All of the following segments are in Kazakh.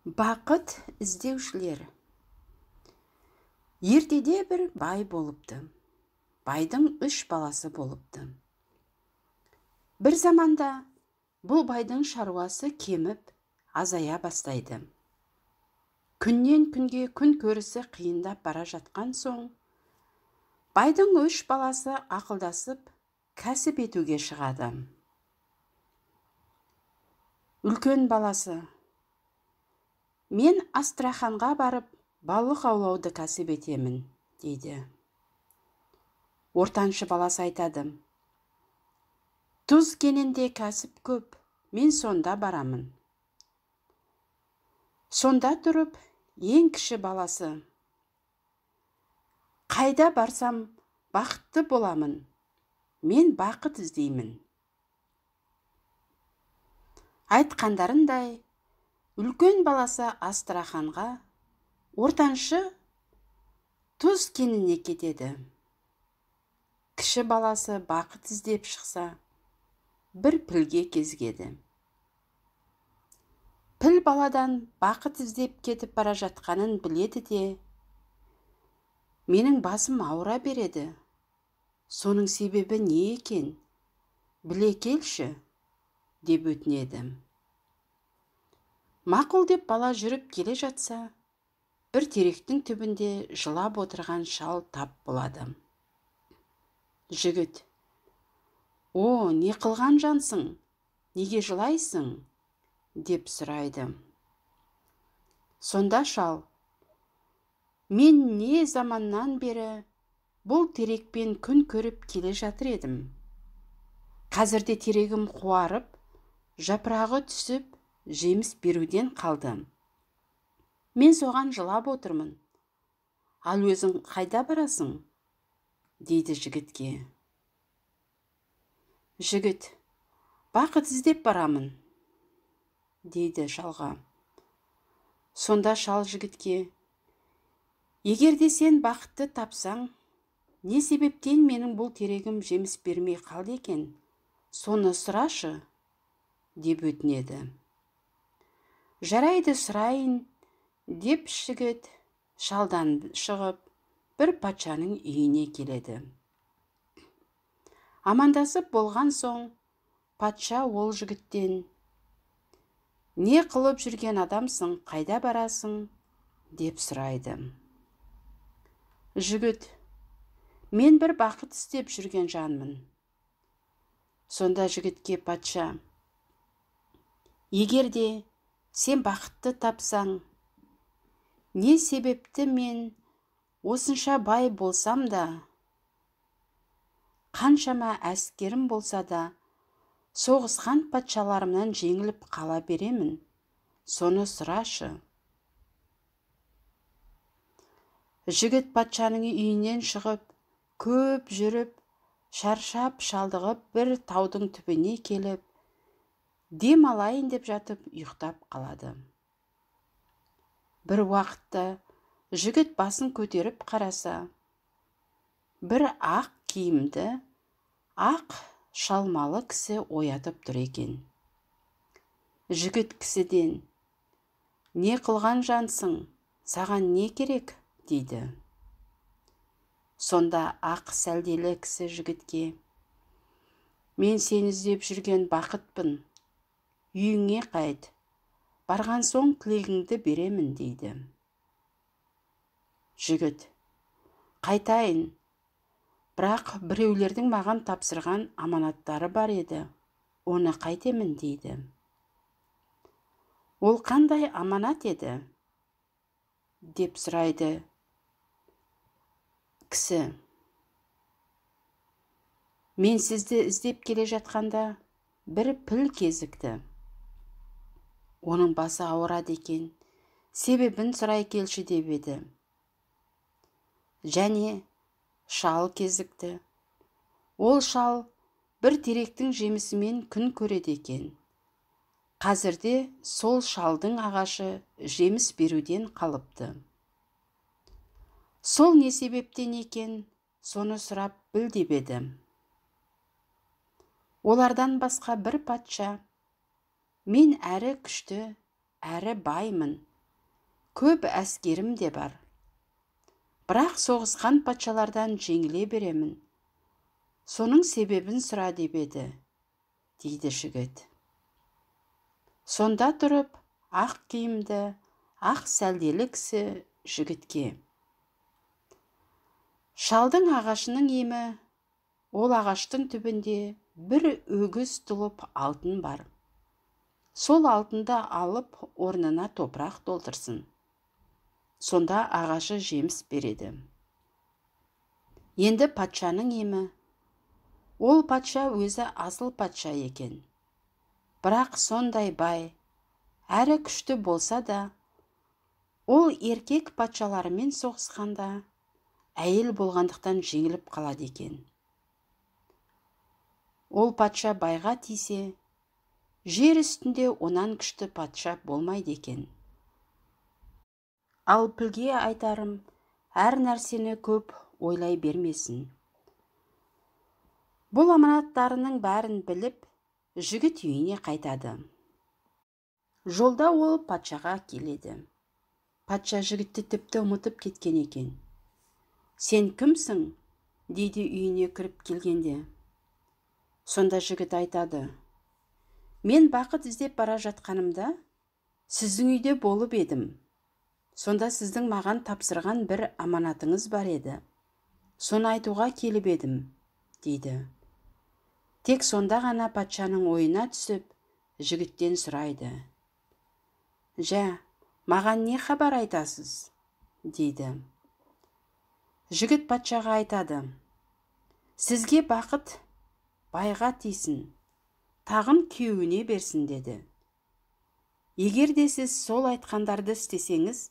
Бақыт іздеушілер. Ертеде бір бай болыпты. Байдың 3 баласы болыпты. Бір заманда бұл байдың шаруасы кеміп, азая бастайды. Күннен күнге күн көрісі қиындап бара жатқан соң, байдың 3 баласы ақылдасып, кәсіп етуге шығады. Үлкен баласы: «Мен Астраханға барып, балық аулауды кәсіп етемін», дейді. Ортаншы баласы айтады: «Тұз кенінде кәсіп көп, мен сонда барамын». Сонда тұрып, ең кіші баласы: «Қайда барсам бақытты боламын, мен бақыт іздеймін». Айтқандарындай, үлкен баласы Астраханға, ортаншы тұз кеніне кетеді. Кіші баласы бақыт іздеп шықса, бір пілге кезігеді. Піл баладан бақыт іздеп кетіп бара жатқанын біледі де, «Менің басым ауыра береді, соның себебі не екен, біле келші», деп өтінеді. Мақұл деп бала жүріп келе жатса, бір теректің түбінде жылап отырған шал тап болады. Жігіт: «О, не қылған жансың, неге жылайсың?» деп сұрайды. Сонда шал: «Мен не заманнан бері бұл терекпен күн көріп келе жатыр едім. Қазірде терегім қуарып, жапырағы түсіп, жеміс беруден қалды. Мен соған жылап отырмын. Ал өзің қайда барасың?» дейді жігітке. Жігіт: «Бақыт іздеп барамын», дейді шалға. Сонда шал жігітке: «Егер де сен бақытты тапсаң, не себептен менің бұл терегім жеміс бермей қалды екен, соны сұрашы», деп өтінеді. Жарайды, сұрайын, деп жігіт шалдан шығып, бір патшаның үйіне келеді. Амандасып болған соң, патша ол жігіттен: «Не қылып жүрген адамсың, қайда барасың?» деп сұрайды. Жігіт: «Мен бір бақыт іздеп жүрген жанмын». Сонда жігітке патша: «Егер де сен бақытты тапсаң, не себепті мен осынша бай болсам да, қаншама әскерім болса да, соғысқан патшаларымнан жеңіліп қала беремін, соны сұрашы». Жігіт патшаның үйінен шығып, көп жүріп, шаршап шалдығып бір таудың түбіне келіп, дем алайын деп жатып ұйықтап қалады. Бір уақытта жігіт басын көтеріп қараса, бір ақ киімді, ақ шалмалы кісі оятып тұр екен. Жігіт кісіден: «Не қылған жансың, саған не керек?» дейді. Сонда ақ сәлделі кісі жігітке: «Мен сені іздеп жүрген бақытпын, үйіңе қайт, барған соң тілегіңді беремін», дейді. Жігіт: «Қайтайын, бірақ біреулердің маған тапсырған аманаттары бар еді, оны қайтемін», дейді. «Ол қандай аманат еді?» деп сұрайды кісі. «Мен сізді іздеп келе жатқанда бір піл кезікті. Оның басы ауырады екен, себебін сұрай келші деп еді. Және шал кезікті. Ол шал бір теректің жемісімен күн көреді екен. Қазірде сол шалдың ағашы жеміс беруден қалыпты. Сол не себептен екен, соны сұрап біл деп еді». Олардан басқа бір патша: «Мен әрі күшті, әрі баймын, Көп әскерім де бар. Бірақ соғысқан патшалардан жеңіле беремін. Соның себебін сұра деп еді, дейді жігіт. Сонда тұрып, ақ киімді, ақ сәлделі кісі жігітке: Шалдың ағашының емі, ол ағаштың түбінде бір өгіз тұлып алтын бар. Сол алтынды алып, орнына топырақ толтырсын. Сонда ағашы жеміс береді. Енді патшаның емі, ол патша өзі асыл патша екен. Бірақ сондай бай, әрі күшті болса да, ол еркек патшаларымен соғысқанда әйел болғандықтан жеңіліп қалады екен. Ол патша байға тисе, жер үстінде онан күшті патша болмайды екен. Ал пілге айтарым, әр нәрсені көп ойлай бермесін. Бұл аманаттарының бәрін біліп, жігіт үйіне қайтады. Жолда ол патшаға келеді. Патша жігітті тіпті ұмытып кеткен екен. Сен кімсің? Дейді үйіне кіріп келгенде. Сонда жігіт айтады: Мен бақыт іздеп бара жатқанымда сіздің үйде болып едім. Сонда сіздің маған тапсырған бір аманатыңыз бар еді. Соны айтуға келіп едім, дейді. Тек сонда ғана патшаның ойына түсіп, жігіттен сұрайды: Жә, маған не хабар айтасыз? Дейді. Жігіт патшаға айтады: Сізге бақыт байға тисін, тағын күйеуіне берсін, деді. Егер де сіз сол айтқандарды істесеңіз,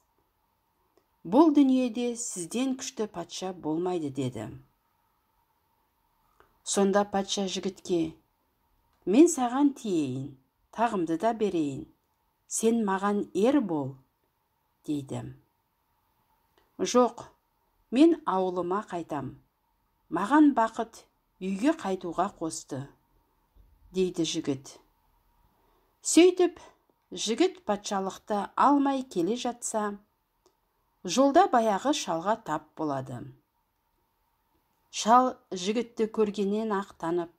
бұл дүниеде сізден күшті патша болмайды, деді. Сонда патша жігітке: Мен саған тиейін, тағымды да берейін, сен маған ер бол, дейді. Жоқ, мен ауылыма қайтам. Маған бақыт үйге қайтуға қосты, дейді жігіт. Сөйтіп, жігіт патшалықты алмай келе жатса, жолда баяғы шалға тап болады. Шал жігітті көргеннен ақ танып: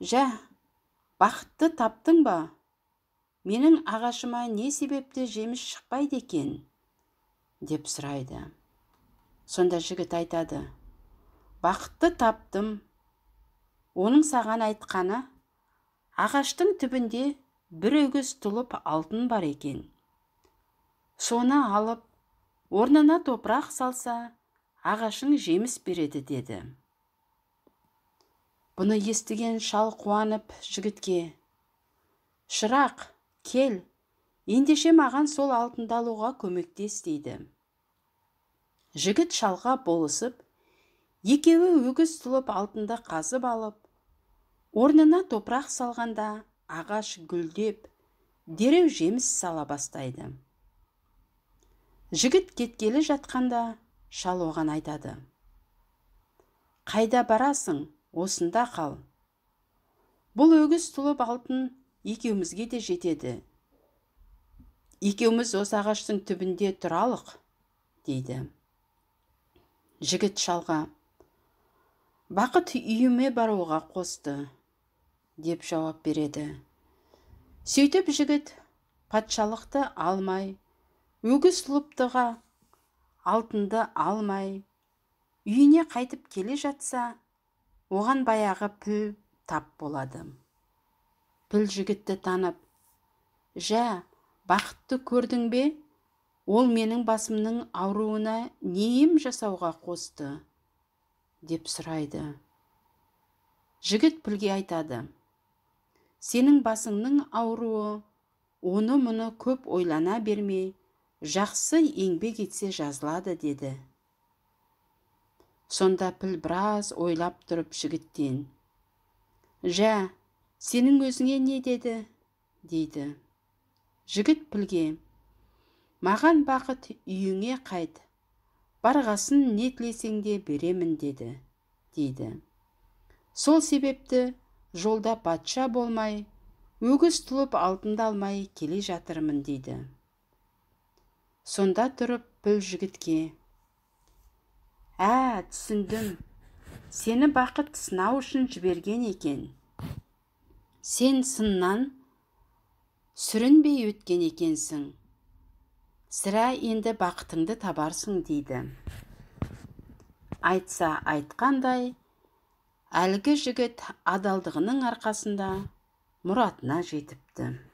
Жә, бақытты таптың ба? Менің ағашыма не себепті жеміс шықпайды екен? Деп сұрайды. Сонда жігіт айтады: Бақытты таптым. Оның саған айтқаны, ағаштың түбінде бір өгіз тұлып алтын бар екен. Соны алып, орнына топырақ салса, ағашың жеміс береді, деді. Бұны естіген шал қуанып жігітке: Шырақ, кел, ендеше маған сол алтынды алуға көмектес, дейді. Жігіт шалға болысып, екеуі өгіз тұлып алтынды қазып алып, орнына топырақ салғанда ағаш гүлдеп, дереу жеміс сала бастайды. Жігіт кеткелі жатқанда шал оған айтады: Қайда барасың, осында қал. Бұл өгіз тұлып алтын екеумізге де жетеді. Екеуміз осы ағаштың түбінде тұралық, дейді. Жігіт шалға: Бақыт үйіме баруға қосты, деп жауап береді. Сөйтіп жігіт патшалықты алмай, өгіз тұлыптыға алтынды алмай, үйіне қайтып келе жатса, оған баяғы піл тап болады. Піл жігітті танып: Жә, бақытты көрдің бе? Ол менің басымның ауруына не ем жасауға қосты? Деп сұрайды. Жігіт пілге айтады: Сенің басыңның ауруы, оны-мұны көп ойлана бермей, жақсы еңбек етсе жазылады, деді. Сонда піл біраз ойлап тұрып жігіттен: Жә, сенің өзіңе не деді? Дейді. Жігіт пілге: Маған бақыт үйіңе қайт, барғасын не тілесең де беремін, деді, дейді. Сол себепті жолда патша болмай, өгіз тұлып алтынды алмай келе жатырмын, дейді. Сонда тұрып піл жігітке: "Ә, түсіндім, сені бақыт сынау үшін жіберген екен. Сен сыннан сүрінбей өткен екенсің, сірә, енді бақытыңды табарсың", – дейді. Айтса айтқандай, әлгі жігіт адалдығының арқасында мұратына жетіпті.